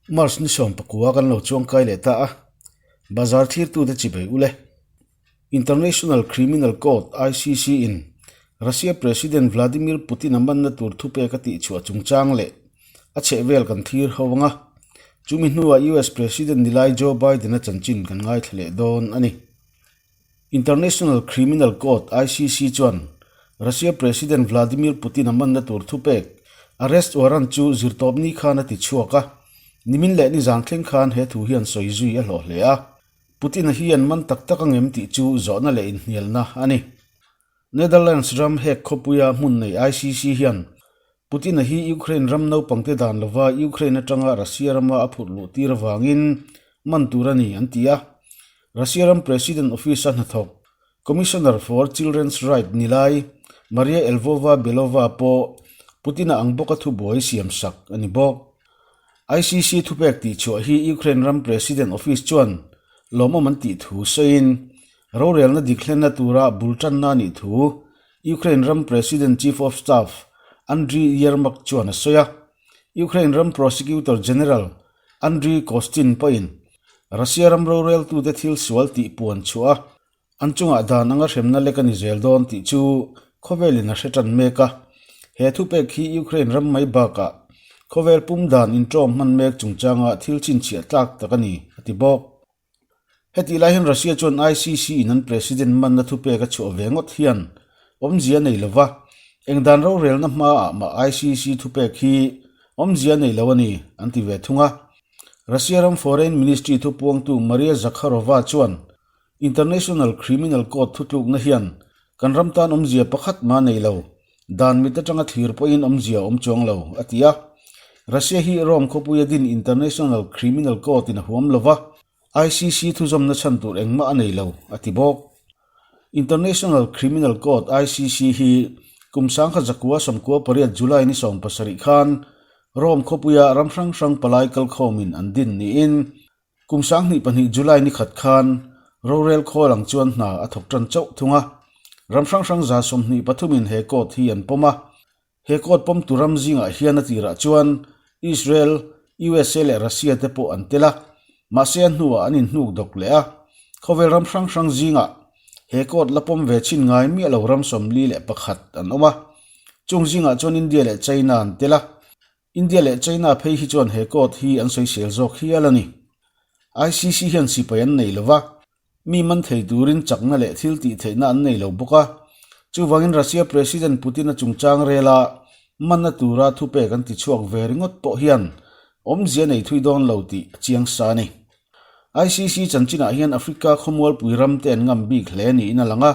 March ni 19 kan lo chuangkai leh ta a, bazar thlirtute chibai ule. International Criminal Court, ICC, in Russia President Vladimir Putin a manna tur thupek a tihchhuah chungchang leh a chhehvel kan thlir ho ang a, chumi hnuah US President nilai Joe Biden-a chanchin kan ngaithla leh dawn a ni. International Criminal Court, ICC, chuan Russia President Vladimir Putin a manna tur thupek, arrest warrant, chu zirtawpni khan a ti chhuak a, nimin leh nizan thleng khan he thu hian sawi zui a hlawh hle a. Putin-a hi an man tak tak ang em tih chu zawhna leh inhnialna a ni. Netherlands ram Hague khawpuia hmun nei ICC hian Putin-a hi Ukraine ram naupangte dan lova Ukraine atanga Russia rama a phurh luh tir avangin man tur a ni an ti a. Russia ram President Office-a hnathawk Commissioner for Children's Right ni lai Maria Lvova-Belova pawh Putin-a ang bawka thubuai siamsak a ni bawk. ICC thupek tihchhuah hi Ukraine ram President Office chuan lawmawm an tih thu sawiin rorelna dik hlenna tura bul tanna a nih thu Ukraine ram President Chief of Staff Andriy Yermak chuan a sawi a. Ukraine ram Prosecutor General Andriy Kostin pawhin Russia ram roreltute thil sual tih puan chhuah a, an chungah dan anga hremna lek a ni zel dawn tih chu khawvelin a hre tan mek a. He thupek hi Ukraine ram mai bakah khawvel pum dan inṭawm hman mek chungchanga thil chhinchhiah tlak tak a ni, a ti bawk. Hetih lai hian Russia chuan ICC in an President manna thupek a chhuah ve ngawt hian awmzia a nei lo va, eng dan rorelna hmaah mah ICC thupek hi awmzia a nei lo a ni, an ti ve thung a. Russia ram Foreign Ministry thupuangtu Maria Zakharova chuan International Criminal Court thutlukna hian kan ram tan awmzia pakhat mah a nei lo, Dan mit atanga thlir pawhin awmzia a awm chuang lo, a ti a. Russia hi Rome khawpuia din International Criminal Court in a huam lo va, ICC thuzawmna chhan tur engmah a nei lo, a ti bawk. International Criminal Court, ICC, hi kum 1998 July ni 17 khan Rome khawpuia ram hrang hrang palai kalkhawmin an din niin Kum 2002 July ni khat khan rorel khawl ang chuan hna a thawk tan chauh thung a. Ram hrang hrang 23 in he court hi an pawm a. He court pawmtu ram zingah hian a tirah chuan Israel, USA leh Russia te pawh an tel a. Mahse a hnuah an inhnuk dawk leh a. Khawvel ram hrang hrang zingah he court la pawm ve chhin ngai miah lo ram 41 an awm a. Chung zingah chuan India leh China an tel a. India leh China phei hi chuan he court hi an sawisel zawk hial a ni. ICC hian sipai an nei lo va, mi man thei turin chakna leh thil tih theihna an nei lo bawk a. Chuvangin Russia President Putin-a chungchang rela manna tura thupek an tichhuak ve ringawt pawh hian awmzia nei thui dawn lo tih a chiang sa a ni. ICC chanchinah hian Africa khawmualpui ramte an ngam bik hle niin a lang a.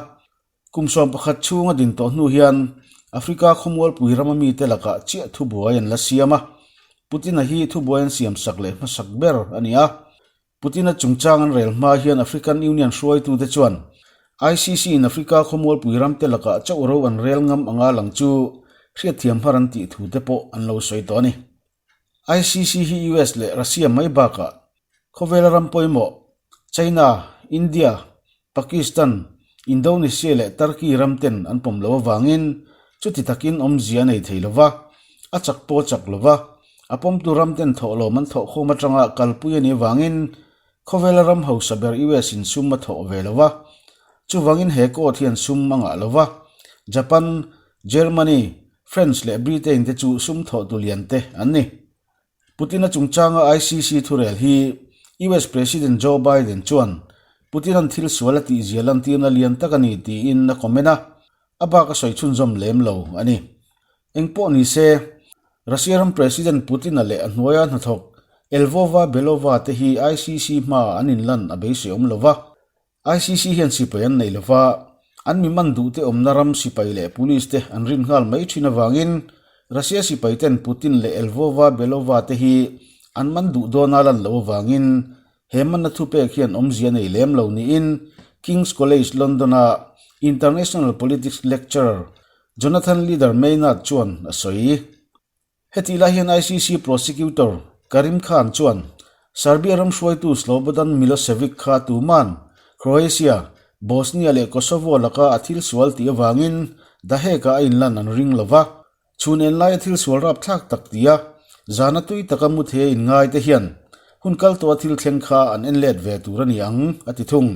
Kum 11 chhunga din tawh hnu hian Africa khawmualpui rama mite lakah chiah thubuai an la siam a, Putin-a hi thubuai an siamsak leh hmasak ber a ni a. Putin-a chungchang an rel hma hian African Union hruaitute chuan ICC-in Africa khawmualpui ramte lakah chauh ro an rel ngam anga lang chu hriatthiam har an tih thute pawh an lo sawi tawh a ni. ICC hi US leh Russia mai bakah khawvela ram pawimawh China, India, Pakistan, Indonesia leh Turkey ram ten an pawm loh avangin chuti takin awmzia a nei thei lo va, a chak pawh a chak lo va, a pawmtu ram ten thawhlawm an thawh khawm atanga kalpui a nih avangin khawvela ram hausa ber US in sum a thawh ve lo va, chuvangin he court hian sum a ngah lo va, Japan, Germany, France leh Britain te chu sum thawhtu lian te an ni. Putin-a chungchanga ICC thurel hi US President Joe Biden chuan Putin-a'n thil sual a tihzia lantirna lian tak a ni tiin a comment a, a bak a sawi chhunzawm lem lo a ni. Engpawh ni se, Russia ram President Putin-a leh a hnuaia hnathawk Lvova Belova te hi ICC hmaah an inlan a beisei awm lo va, ICC hian sipai an nei lova, an mi man duhte awmna ram sipai leh police te an rin nghal mai thin avangin Russia sipai ten Putin leh Lvova Belova te hi an man duh dawna lan loh avangin he manna thupek hian awmzia nei lem lo niin King's College London-a International Politics lecturer Jonathan Leader Maynard chuan a sawi. Hetih lai hian ICC Prosecutor Karim Khan chuan Serbia ram hruaitu Slobodan Milosevic kha tuman Croatia, Bosnia leh Kosovo laka a thil sual tih avangin The Hague-ah a inlan an ring lo va, chhun en laia thil sual rapthlak tak tia Zana tui taka mu thei a inngai te hian hun kal tawha thil thleng kha an en let ve tur a ni ang, a ti thung.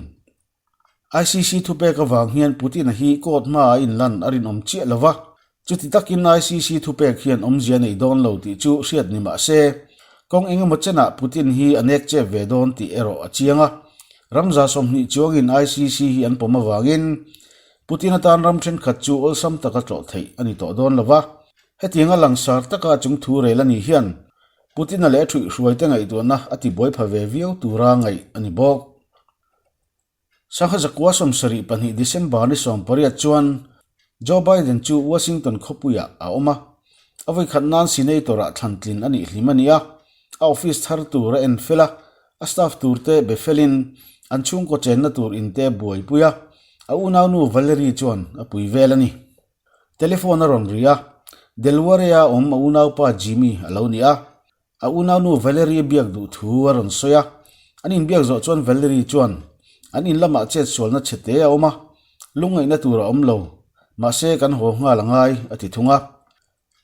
ICC thupek avang hian Putin-a hi court hmaah a inlan a rinawm chiah lo va, chuti takin ICC thupek hian awmzia a nei dawn lo tih chu hriat ni mah se, kawng eng emaw chenah Putin hi a nek chep ve dawn tih erawh a chiang a. Ramza 20 chuangin ICC hi an pawm avangin Putin atan ram thenkhat chu awlsam taka tlawh theih a ni tawh dawn lo va. Hetianga langsar taka chung thu rel a nih hian Putin-a leh a thuihhruaite ngaihtuahna a tibuai pha ve viau tura ngaih a ni bawk. Sangha zakua 72 December ni 18 chuan Joe Biden chu Washington khawpuiah a awm a, a vawikhat nan Senator-ah thlantlin a nih hlim a ni a, a office thar tur a en fel a, a staff turte be felin an chhungkaw chenna tur inte buaipui a, a unaunu Valerie chuan a pui vel a ni. Telephone a rawn ri a, Delaware-a awm a unaupa Jimmy a lo ni a. A unaunu Valerie biak duh thu a rawn sawi a, an inbiak zawh chuan Valerie chuan an in lamah chet sualna chhe te a awm a, lungngaihna tur a awm lo, mahse kan haw nghal a ngai, a ti thung a.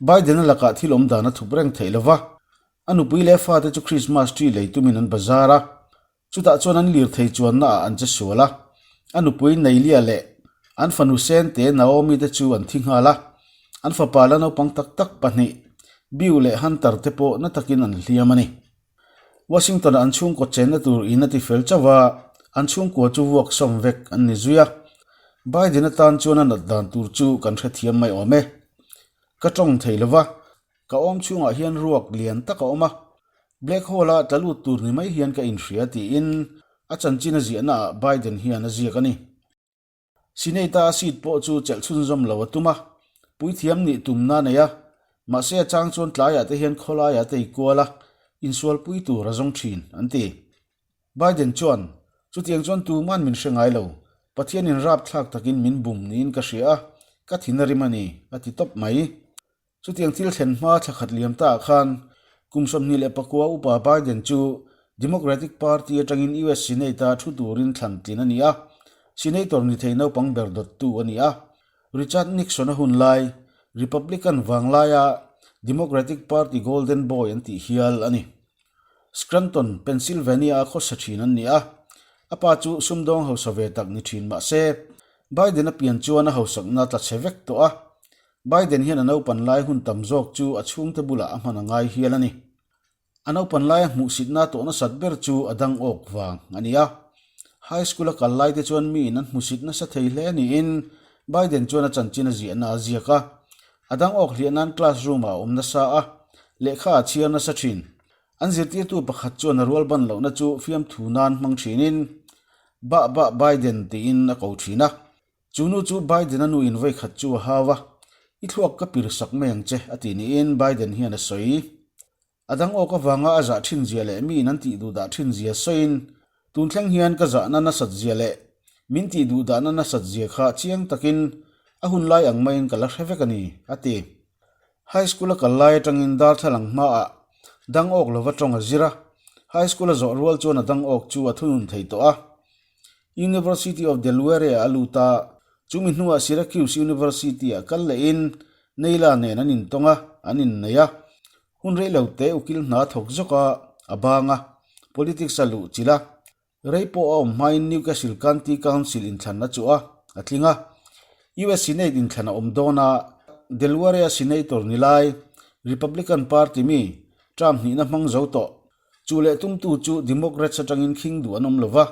Biden-a lakah thil awm dan a thup reng theih lo va, a nupui leh fate chu Christmas tree lei tumin an bazar a, Chutah chuan an lirthei chuanna ah an che sual a, a nupui Neilia leh an fanu Sente Naomi te chu an thi nghal a, an fapa la naupang tak tak pahnih Beau leh Hunter te pawh na takin an hliam a ni. Washington ah an chhungkaw chenna tur in a ti fel chauh a, an chhungkua chu vuak sawm vek an ni zui a. Biden atan chuan a nat dan tur chu kan hrethiam mai awm e. Ka tawng thei lova, Ka awm chhungah hian ruak lian tak a awm a, black hole a tla lut tur ni mai hian ka inhria tiin a chanchin a ziahna ah Biden hian a ziak a ni. Senate-a a seat pawh chu chelh chhunzawm lo a tum a, puithiam nih tumna a nei a, mahse a chang chuan tlaiah te hian khawlaiah te i kual a, insualpui tur a zawng thin, an ti. Biden chuan, Chutiang chuan tuman min hre ngai lo, Pathianin rapthlak takin min bum niin ka hria a, ka thin a rim a ni, a ti tawp mai. Chutiang thil thlen hma thla khat liam ta ah khan kum 29 upa Biden chu Democratic Party atangin US Senate-a thu turin thlan tlin a ni a, Senator ni thei naupang ber dawttu a ni a. Richard Nixon-a hun lai, Republican vanglaia Democratic Party Golden Boy an tih hial a ni. Scranton, Pennsylvania-a khawsa thin an ni a, a pa chu sumdawng hausa ve tak ni thin mah se, Biden-a pian chuan a hausakna tla chhe vek tawh a, Biden hian a naupan lai hun tam zawk chu a chhungte bulah a hman a ngai hial a ni. A naupan laia hmuhsitna tawh nasat ber chu a dang awk vang a ni a. High school a kal lai te chuan miin an hmusit nasa thei hle niin Biden chuan a chanchin a ziahna a ziak a. A dang awk hliah nan classroom ah a awm nasa a, lehkha a chhiar nasa thin. An zirtirtu pakhat chuan a rual ban lohna chu fiamthu nan hmang thinin, Bah bah Biden tiin a ko thin a. Chu nu chu Biden-a nu in vawikhat chu a hau a, I thluak ka pir sak mai ang che, a ti niin Biden hian a sawi. A dang awk avanga a zah thin zia leh miin an tih duhdah thin zia sawiin, Tun thleng hian ka zahna nasat zia leh min tih duhdahna nasat zia kha chiang takin a hun lai ang maiin ka la hre vek a ni, a ti. High School a kal lai atangin darthlalang hmaah dang awk lova tawng a zir a, High School a zawh rual chuan a dang awk chu a thunun thei tawh a. University of Delaware-ah a lut a, chumi hnuah Syracuse University-ah kal lehin Neila nen an intawng a, an innei a. Hun rei lo te ukil hna thawk zawk a, a bang a, politics a luh chilh a. Rei pawh a awm hmain Newcastle County Council inthlanna chu a a tling a. US Senate inthlan a awm dawn a, Delaware-a Senator ni lai, Republican Party mi, term hnihna hmang zo tawh, Chu leh tumtu chu Democrats atangin khing duh an awm lo va,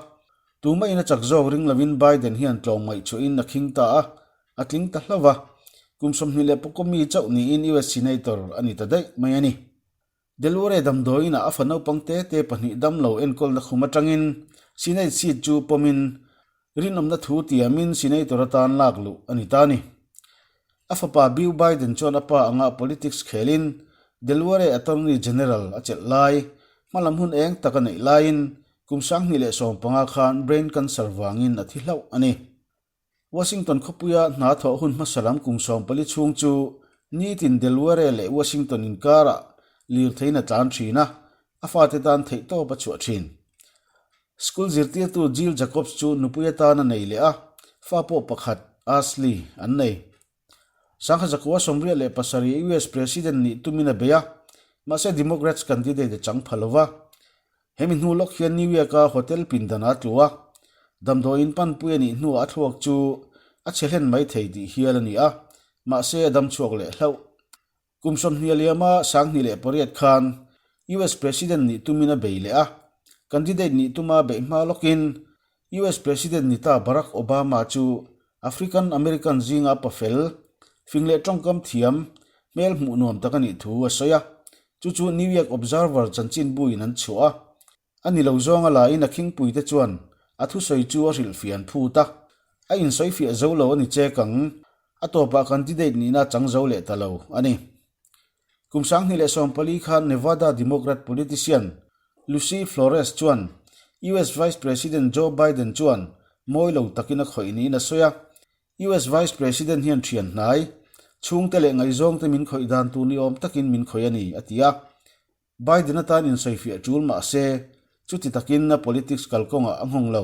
tumah in a chak zawk ring lovin Biden hian tlawm ngaihchhuahin a khing ta a, a tling ta hlauh va. Kum 21 mi chauh niin US Senator a ni ta daih mai a ni. Delaware damdawiinah a fa naupang te te pahnih damlo enkawlna khum atangin Senate seat chu pawmin rinawmna thu tiamin Senator atan lak luh a ni ta a ni. A fapa Beau Biden chuan a pa anga politics khelin Delaware Attorney General a chelh lai, hmalam hun eng tak a neih laiin kum 2015 khan brain cancer vangin a thi hlauh a ni. Washington khawpuia hna thawh hun hmasa lam kum 14 chhung chu nitin Delaware leh Washington inkarah lirtheiin a tlan thin a, a fate tan theihtawp a chhuah thin. School zirtirtu Jill Jacobs chu nupui atan a nei leh a, fa pawh pakhat, Ashley, an nei. 1987 US President nih tumin a bei a. Mahse Democrats candidate a chang pha lo va. Hemi hnu lawk hian New York-a hotel pindan a tlu a, damdawiin panpui a nih hnuah a thluak chu a chhe hlen mai thei tih hial a ni a, mahse a dam chhuak leh hlauh. Kum 20 liama 2008 khan US President nih tumin a bei leh a, candidate nih tuma beih hma lawkin US President ni ta Barack Obama chu African American zinga pa fel, fing leh tawngkam thiam, hmel hmuh nuam tak a nih thu a sawi a. Chu chu New York Observer chanchinbuin an chhuah a. A ni lo zawnga laiin a khingpuite chuan a thusawi chu a hrilhfiah an phut a. A insawifiah zo lo a ni chek ang. A tawpah candidate nihna a chang zo leh ta lo a ni. Kum 2014 khan Nevada Democrat politician Lucy Flores chuan US Vice President Joe Biden chuan mawi lo takin a khawih niin a sawi a. US Vice President hian thian hnai, chhungte leh ngaihzawngte min khawih dan tur ni awm takin min khawih a ni, a ti a. Biden atan insawifiah tul mah se, chuti takin a politics kalkawngah a nghawng lo.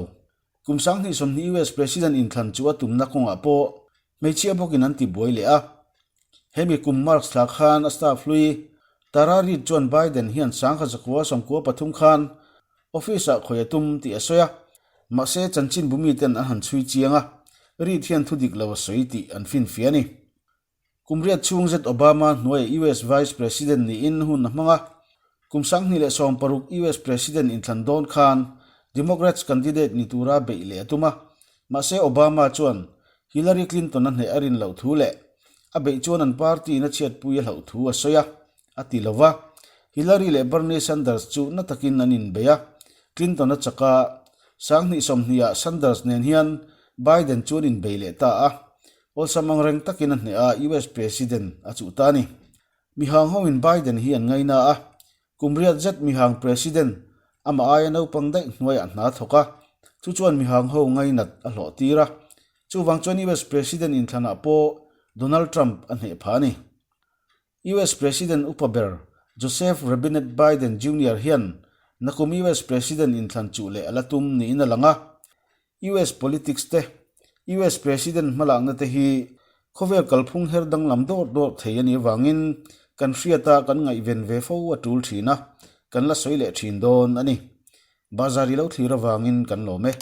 Kum 2020 US President inthlan chu a tumna kawngah pawh hmeichhia bawkin an tibuai leh a. Hemi kum March thla khan a staff hlui Tara Reade chuan Biden hian 1993 khan office-ah khawi a tum tih a sawi a, mahse chanchinbu miten an han chhui chiang a, Reade hian thudik lo a sawi tih an finfiah a ni. Kum riat chhung zet Obama hnuaia US Vice President niin hun a hmang a. Kum 2016 US President inthlan dawn khan Democrats candidate ni tura beih leh a tum a. Mahse Obama chuan Hillary Clinton a hneh a rin loh thu leh a beih chuan an party in a chhiatpui a hlauh thu a sawi a, a ti lo va. Hillary leh Bernie Sanders chu na takin an inbei a. Clinton a chak a, 2020 ah Sanders nen hian Biden chu an inbei leh ta a. Awlsam ang reng takin a hneh a, US President a chuh ta a ni. Mihang hoin Biden hi an ngaina a, kum riat zet mihang President amah aia naupang daih hnuaiah hna thawk a, chu chuan mihang ho ngainat a hlawh tir a. Chuvang chuan US President inthlanah pawh Donald Trump a hneh phah a ni. US President upa ber Joseph Robinette Biden Junior hian nakum US President inthlan chuh leh a la tum niin a lang a. US politics te, US President hmalakna te hi khawvel kalphung her danglam dawr dawr thei a nih avangin kan hriata kan ngaihven ve fo a tul thin a, kan la sawi leh thin dawn a ni. Bazar i lo thlir avangin kan lawm e.